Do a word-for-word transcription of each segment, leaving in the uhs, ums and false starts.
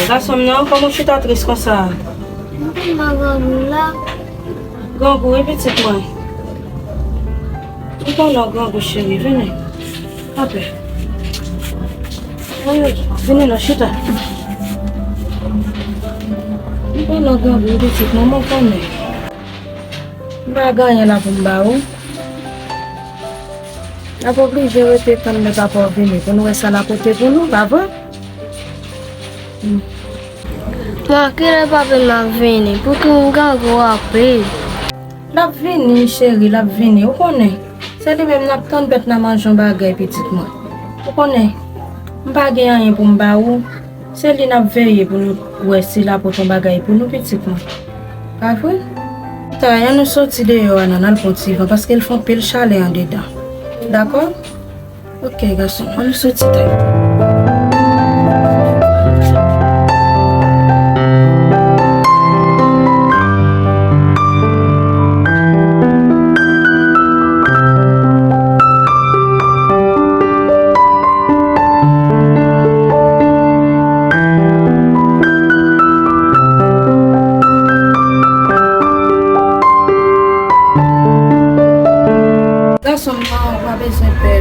Gason m nan, kòman w chita tris konsa? Mwen grangou la. Grangou, wi, pitit mwen. M konnen w grangou, cheri, vini. Apè. Vini non, chita. M konnen w grangou, wi, pitit mwen, mwen konnen. M pa gen anyen la pou m ba ou. N ap oblije rete tann lè papa w vini pou nou wè sa l ap pote pou nou, pa vre? Bon, kilè papi m ap vini? Pouki m grangou anpil? L ap vini, cheri, l ap vini. Ou konnen, se li menm n ap tann, pèt nan manje yon bagay, pitit mwen. Ou konnen, m pa gen anyen pou m ba ou. Se li n ap veye pou nou wè si l ap pote yon bagay pou nou, pitit mwen. Pa vre? Tay, ann nou soti deyò a, nan, n al pran ti van, paske l fè anpil chalè andedan. Dakò? Ok, gason, ann nou soti, Tay. Gason m nan, ou pa bezwen pè.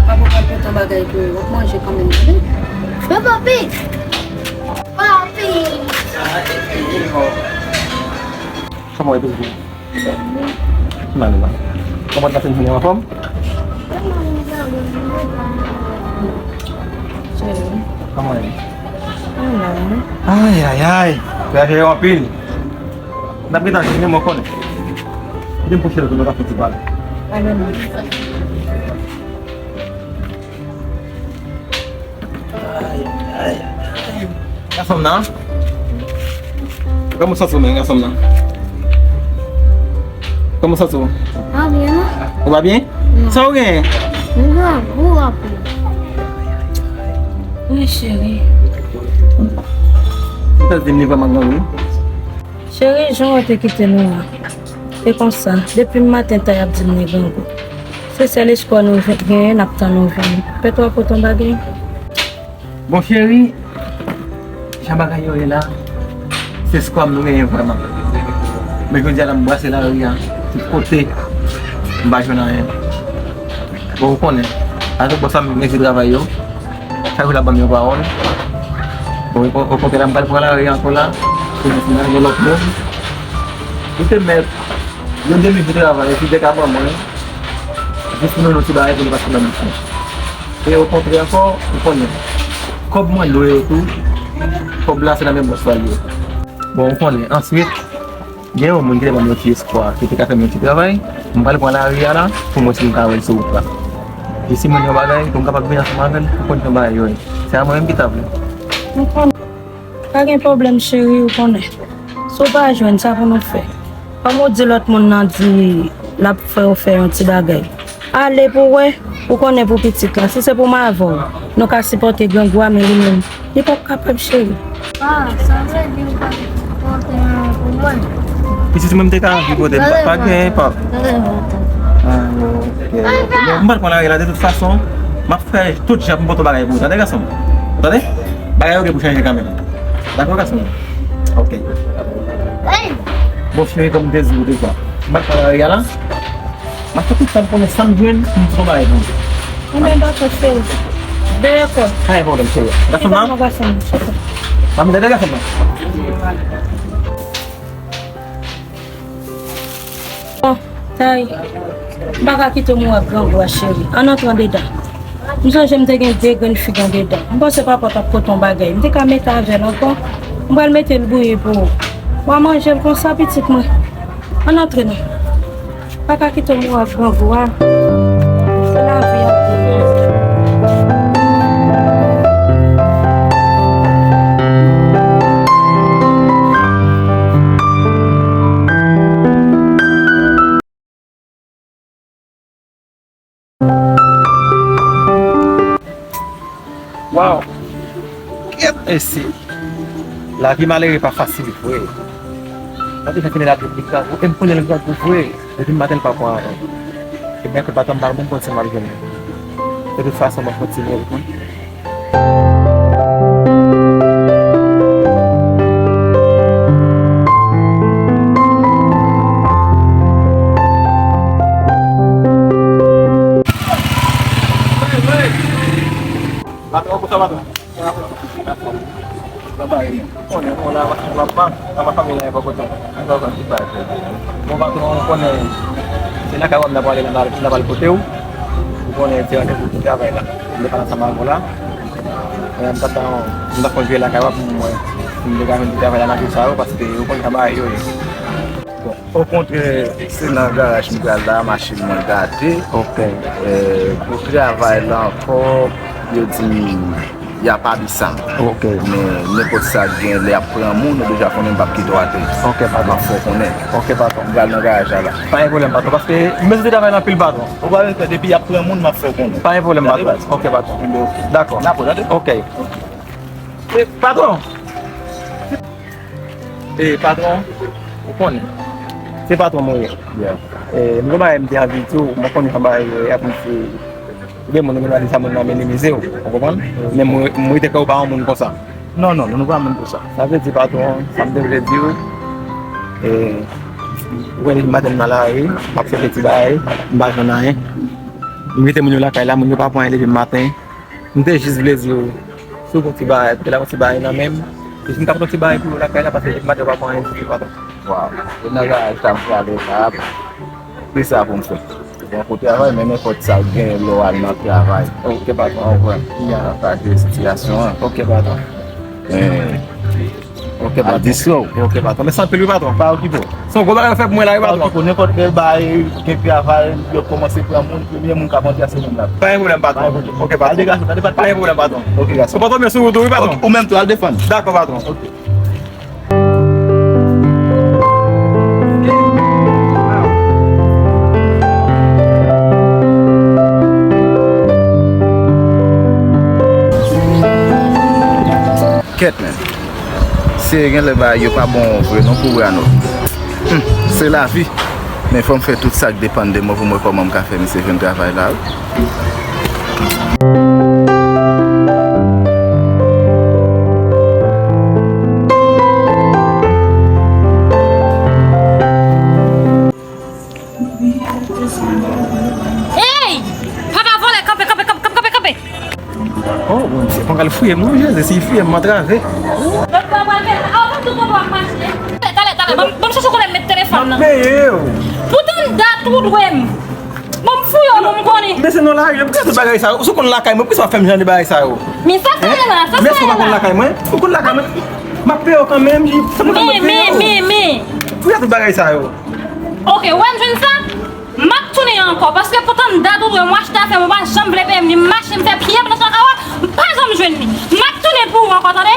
Papa pral pote yon bagay pou ou. W ap manje kanmenm, tande? Men papi! Papi! Kòman w ye, pitit mwen? Ki male la? Kòman w pase jounen an anfòm? Kòman w ye? Ay, ay, ay. Vwayaje yo anpil. N ap gentan vini, mwen konnen. Kite m kouche l, nou ka fè ti pale. Ay, ay, ay. Gason m nan? Kòman w santi w menm, gason m nan? Kòman w santi w? Pa byen, non. Ou pa byen? Non. Sa w genyen? M grangou anpil. Wi, cheri. Ou ta di m li vrèman grangou? Cheri, jan w te kite nou an, e konsa, depi maten Tay ap di m li grangou. Se sèl espwa nou genyen, n ap tann ou vini. Pèt w ap pote yon bagay? Bon, cheri, jan bagay yo ye la, se espwa m nou genyen vrèman. Men jodi a la, m brase lari a, tout kote, m pa jwenn anyen. Bon, ou konnen, avèk bòs la, m mezi travay yo. Chak jou l ap ban m yon pawòl. Bon, o, okontrè la, m pral pran lari ankò la. Pou m fin lage lòt moun. Li te mèt, yon demi jou travay, li te ka ban mwen. Jis pou nou, nou ti bagay pou nou pase nan misyon. E okontrè ankò, ou konnen. Kòb mwen lwe yo tou, kòb la se nan men bòs la l ye. Bon, ou konnen. Answit, gen yon moun ki te ban m yon ti espwa, ki te ka fè m yon ti travay. M pral pran lari a la, pou m wè si m ka wè l sou wout la. Epi si m jwenn yon bagay, pou m kapab vin ansanm avè l, pou konn jan bagay yo ye. Se a mwen menm ki ta vle. M konnen. Pa gen pwoblèm, cheri, ou konnen. Si w pa jwenn, sa pou nou fè? Kòm ou di lòt moun nan di l ap fè w fè yon ti bagay. Ale pou w wè, ou konnen pou pitit la. Si se pou m avè w, nou ka sipòte grangou a, men li menm, li p ap kapab, cheri. Ah, sa vle di ou pa pote anyen pou mwen? Pitit mwen, m te ka anvi pote, m pa, pa gen, pap. Ah, ok, ok. Bon, m pral pran lari la, de tout fason, m ap fè tout jan pou m pote yon bagay pou ou, tande, gason m? Tande? Bagay yo gen pou chanje kanmenm. Dakò, gason m? Ok. Bon, cheri, kòm m te di w deja, m pral pran lari a la. M ap fè tout sa m konnen, sa m jwenn, m di yon bagay pou ou. Mwen menm dakò, cheri. Dakò. Pa gen pwoblèm, cheri. Gason m nan? Gason m. Mami, tande gason m nan. Bon, Tay, m pa ka kite w mouri ak grangou a, cheri. Ann antre andedan. M sonje m te gen de grenn fig andedan. M panse papa t ap pote yon bagay. M te ka mete avè l ankò. M pral mete l bouyi pou ou. W a manje l konsa, pitit mwen. Ann antre non. Pa ka kite w mouri ak grangou a. Se lavi a. Waw! Kèt mesye! Lavi malere pa fasil vre. Gade jan fini lavi li grangou, e m konnen l grangou vre. Depi maten l pa pran anyen. E mèkredi maten m pa menm konn si m ap jwenn li. De tout fason, m ap kontinye wi. Ou konnen, ou la, ou la, pa, pa, pa fanmi la, e bò kote w. Ou pa konn ki bagay. Bon, patwon, ou konnen, se nan kay w m nan prale, nan, nan prale kote w. Ou konnen, se randevou pou travay la. M te pale ansanm avè w la. E, m t ap, m t ap konn veye lakay w pou m wè si m te ka jwenn ti travay la nan jou sa yo, paske ou konn jan bagay yo ye. Bon, okontrè, se nan garaj m pral la, machin mwen gate. Ok. E, pou travay la ankò, yo di m y ap abise m. Ok. Men nenpòt sa k gen, lè y ap pran moun, ou deja konnen m p ap kite w atè. Ok, patwon. M ap fè w konnen. Ok, patwon. M pral nan garaj la la. Pa gen pwoblèm, patwon, paske m bezwen travay la anpil, patwon. Ou pa bezwen pè, depi y ap pran moun, m ap fè w konnen. Pa gen pwoblèm, patwon. Ok, patwon. Dakò. N ap wè, tande? Ok. E, patwon! E, patwon, ou konnen. Se patwon mwen ye. Yeah. E, m gen bagay m te anvi di w, mwen konnen jan bagay yo ye, ap di, gen moun ki va di sa moun nan minimize w, ou konprann? Men mwen, mwen te kwè ou pa yon moun konsa. Non, non, non, nou pa moun konsa. Sa vle di, patwon, sa m te vle di w, e, ou wè depi maten m nan lari, m ap chèche ti bagay, m pa jwenn anyen. M kite moun yo lakay la, moun yo pa pran anyen depi maten. M te jis vle di w, si w gon ti bagay, pote la gon ti bagay nan men m. E si m ka pote yon ti bagay pou yo lakay la, paske depi maten yo pa pran anyen ditou, patwon. Waw. E nan garaj la m prale la, ki sa pou m fè? Bon, pou travay, men nenpòt sa w genyen lè w al nan travay. Ok, patwon. Ou konprann? Ya. Pataje sitiyasyon an. Ok, patwon. Men, Ok, al patwon. Distro. Ok, patwon. Mèsi anpil, wi, patwon. Pa okipe w. Se yon gwo bagay w fè pou mwen la, wi, patwon. Pa okipe w. Nenpòt lè bay gen travay, yo kòmanse pran moun, premye moun k ap antre a se moun la. Pa gen pwoblèm, patwon. Pa gen pwoblèm. Ok, patwon. Al degaje w, tande, patwon. Pa gen pwoblèm, patwon. Ok, gason. Konpòte w byen sou wout ou, wi, patwon. Ok, ou menm tou, al defann. Dakò, patwon. Kèt, men. Se genlè bagay yo pa bon vre non pou Brano. Hmm, se lavi. Men fò m fè tout sa k depann de mwen pou m wè kòman m ka fè misye jwenn travay la, wi. Ey! Papa vòlè, kanpe, kanpe, kanpe, kanpe, kanpe, kanpe! Oh, Bondye, pa al fouye m non, Jezi, si l fouye m, m antrave. Lòt bò a pral fè, ah, ou pa tout konprann mache. Talè, talè, talè, ban m, ban m chèche kote m met telefòn nan. M ap peye w. Poutan dat ou dwe m. Bon, m fouye w, bon, m konnen. Men se nan lari, poukisa tout bagay sa yo? Si w konn lakay mwen, poukisa w ap fè m jan de bagay sa yo? Men sa, sa, sa, sa, men èske w pa konn lakay mwen? Ou konn lakay mwen? M ap peye w kanmenm, li, se mwen k ap peye w. Men, men, men, men. Poukisa tout bagay sa yo? Ok, ou wè m jwenn sa? M ap tounen ankò, paske poutan dat ou dwe m, w achte afè m, ou pa janm vle peye m, li m mache, m fè pye m nan chak awa, m pa janm jwenn li. M ap tounen pou ou ankò, tande?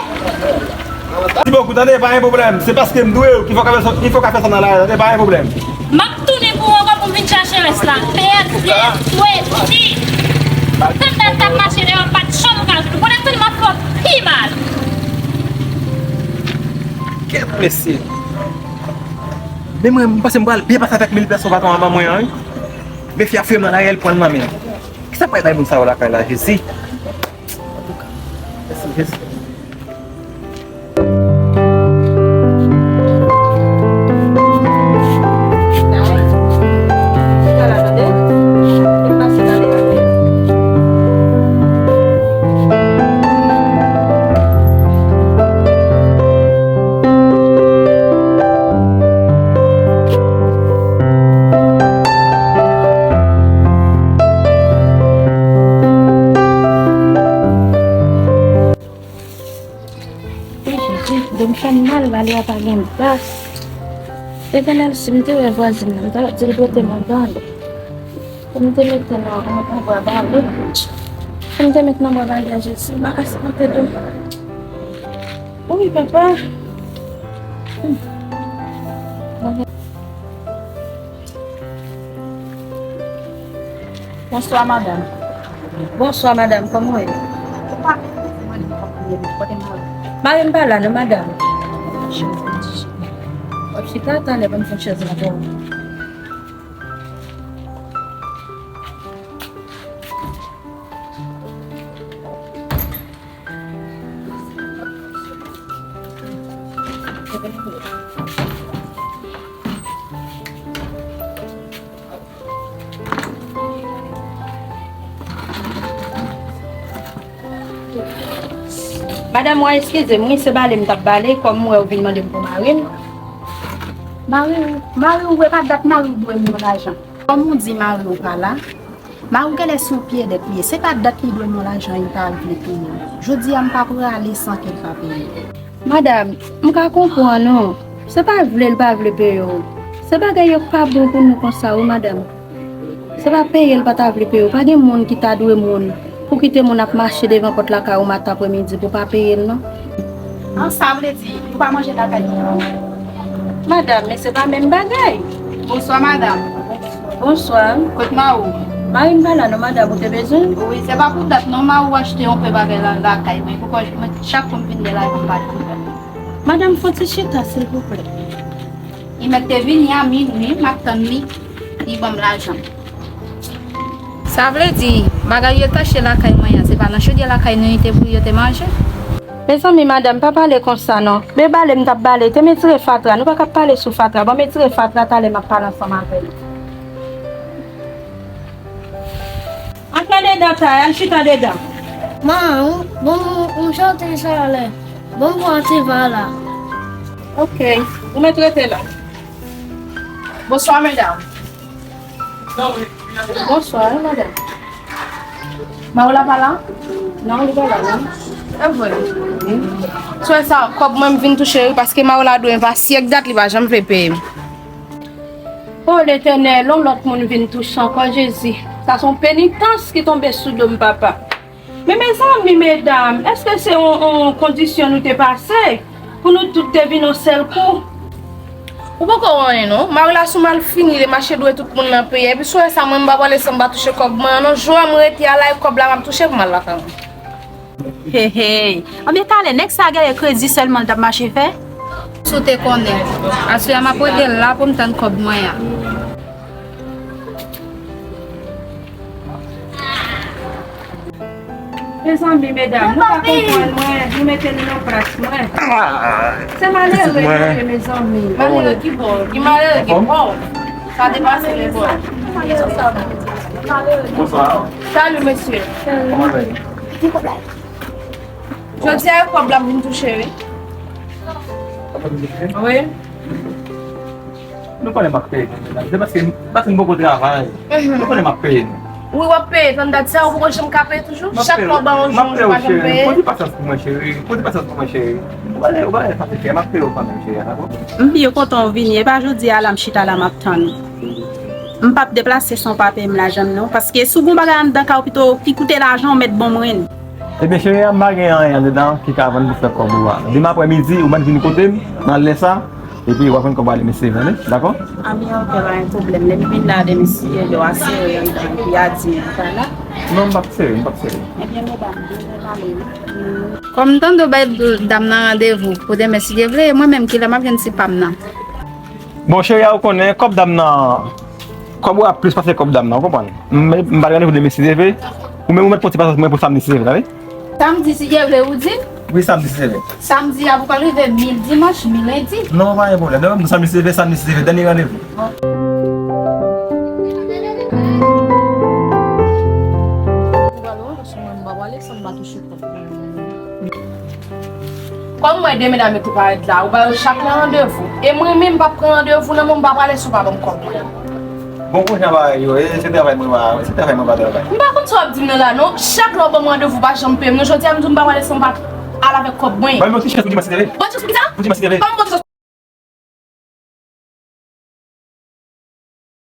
Mèsi bokou, tande, pa gen pwoblèm. Se paske m dwe w ki fè w ka fè sa, ki fè w ka fè sa nan lari, tande, pa gen pwoblèm. M ap tounen pou ou ankò pou m vin chache rès la. Pèdi, pèdi. Poutan dat t ap mache deyò, m pa t janm ka jwenn ou. Kounye a tande m ap fè w pi mal. Kèt mesye. Men mwen, m panse m pral byen pase avèk mil pèso patwon an ban mwen an, wi. Men fi a fouye m nan lari, l pran l nan men l. Kisa pral bay moun sa yo lakay la, Jezi? Antouka, mèsi, Jezi. Jezi, do m fè m mal, bale a pa gen bas. Etènèl, si m te wè vwazin nan, m ta di l pote m yon bale. Pou m te mete nan, nan bwa bale. Pou m te mete nan bwa bale a, Jezi, m pa ka sipòte do. Wi, papa. Hmm. Bonswa, madanm. Bonswa, madanm. Kòman w ye? Ou pa mete mande m kòman w ye, pote m ale. Mari m pa la, non, madanm. W ap chita, talè, ban m fè chèz la pou ou. Madanm, w a eskize m, wi, se bale m t ap bale, kòm m wè w vin mande m pou mari m. Mari w, mari w, e pa dat mari w dwe m yon lajan. Kòm ou di mari w pa la, mari w genlè sou pye dèt li ye. Se pa dat li dwe m yon lajan, li pa vle peye m. Jodi a, m pa prale san ke l pa peye m. Madanm, m ka konprann ou. Se pa vle l pa vle peye w. Se bagay yo k pa bon pou nou konsa, wi, madanm. Se pa peye l pa ta vle peye w. Pa gen moun ki ta dwe moun pou kite moun ap mache devan pòt lakay ou maten apremidi pou pa peye l, non. An, sa vle di, ou pa manje lakay nou, non? Madanm, men se pa menm bagay. Bonswa, madanm. Bonswa. Kot mari w? Mari m pa la, non, madanm, ou te bezwen l? Wi, se pa pou dat, non, mari w achte yon pe bagay la, lakay mwen. Poukò mwen, chak fwa m vin de la, m pa t pou fè. Madanm, fè yon ti chita, silvouplè. Li mèt te vini a minwi, m ap tann li, li ban m lajan. Sa vle di, bagay yo t achte lakay mwen an, se pa nan chodyè lakay nou li te bouyi yo te manje? Mezanmi, madanm, pa pale konsa non. Men bale m t ap bale, te m retire fatra. Nou pa ka pale sou fatra. Ban m retire fatra, talè m ap pale ansanm avè nou. Antre andedan, Tay, al chita andedan. Man, ou, bon, ou, ou chante sa lè. Bon, bon, ti va la. Ok, ou mèt rete la. Bonswa, medam. Bonswa, wi, madanm. Mari w la pa la? Non, li pa la, non. E vre. Wi. Swè sa, kòb mwen m vin touche, wi, paske mari w la dwe m pa syèk dat, li pa janm vle peye m. O Letènèl, yon lòt moun vin touche ankò, Jezi. Sa se yon penitans ki tonbe sou do m, papa. Men mezanmi, medam, èske se yon, yon kondisyon nou te pase pou nou tout te vin yon sèl kou? Ou poko wè anyen non. Mari la sou malfini, li mache dwe tout moun nan peyi a. Epi sou sa, mwen m pa prale san m pa touche kòb mwen an non. Jou a m rete a la, e kòb la m ap touche pou m al lakay mwen. Hey, hey. Anben talè, nèg sa genlè kredi sèlman l t ap mache fè? Si w te konnen. Aswè a m ap rete la pou m tann kòb mwen an. Mezanmi, medam, nou pa konprann mwen, nou mete nou nan plas mwen. Se malere nou ye, mezanmi. Malere ki bò? Ki malere ki bò? Sa depase men bò. Bonswa. Salut, mesye. Kòman w ye? Jodi a, e kòb la m vin touche, wi. Wi. Nou konnen m ap peye nou, medam. Se paske, paske m poko travay. Mhm. Nou konnen m ap peye nou. Wi, w ap peye. Tann dat sa, ou poko janm ka peye toujou? Chak fwa w ba yon jou, ou pa janm peye. Pote pasyans pou mwen, cheri. Pote pasyans pou mwen, cheri. Ou pa, ou pa sa te fè. M ap peye w kanmenm, cheri, dakò? M byen kontan w vini. E pa jodi a la m chita la m ap tann ou. M p ap deplase san w pa peye m lajan m, non. Paske si w gen yon bagay anndan kay ou pito ki koute lajan w mèt ban mwen l. Ebyen, cheri a, m pa gen anyen anndan ki ka vann pou fè kòb ou a. Demen aprè midi, ou mèt vin kote m, nan lè sa, epi w ap jwenn kòb ou a demen six heures, tande? Dakò? Anben, ok, pa gen pwoblèm. Lè m vin la demen six heures, w a sere anndan, epi a di m ou pa la. Non, m p ap sere, m p ap sere. Ebyen, medam, demen ale, wi. Kòm m tande w bay dam nan randevou pou demen, si Dye vle, e mwen menm, kilè m ap jwenn ti pa m nan? Bon, cheri a, ou konnen, kòb dam nan, kòb ou a plis pase kòb dam nan, ou konprann? M, m ba l randevou demen si Dye vle. Ou menm ou mèt pran ti pasyans mwen pou samdi si Dye vle, tande? Samdi si Dye vle, ou di? Wi, samdi si Dye vle. Samdi a pou pral rive mil dimanch, mil lendi. Non, pa gen pwoblèm. Demen samdi si Dye vle, samdi si Dye vle, dènye randevou. Kòm m wè de medam yo tou parèt la, ou ba yo chak nan randevou. E mwen menm, m p ap pran randevou nan men w, m pa prale si w pa ban m kòb mwen. Bon, kounye a bagay yo, e, se travay mwen pa, se travay mwen pa travay. M pa konn sa w ap di m nan la, non. Chak lè w ban m randevou, w pa janm peye m, non. Jodi a, m di w m pa prale san m pa al avèk kòb mwen. Ban m yon ti chans pou dimanch si Dye vle. Bon, ti chans pou kisa? Pou dimanch si Dye vle. Ban m bon ti chans.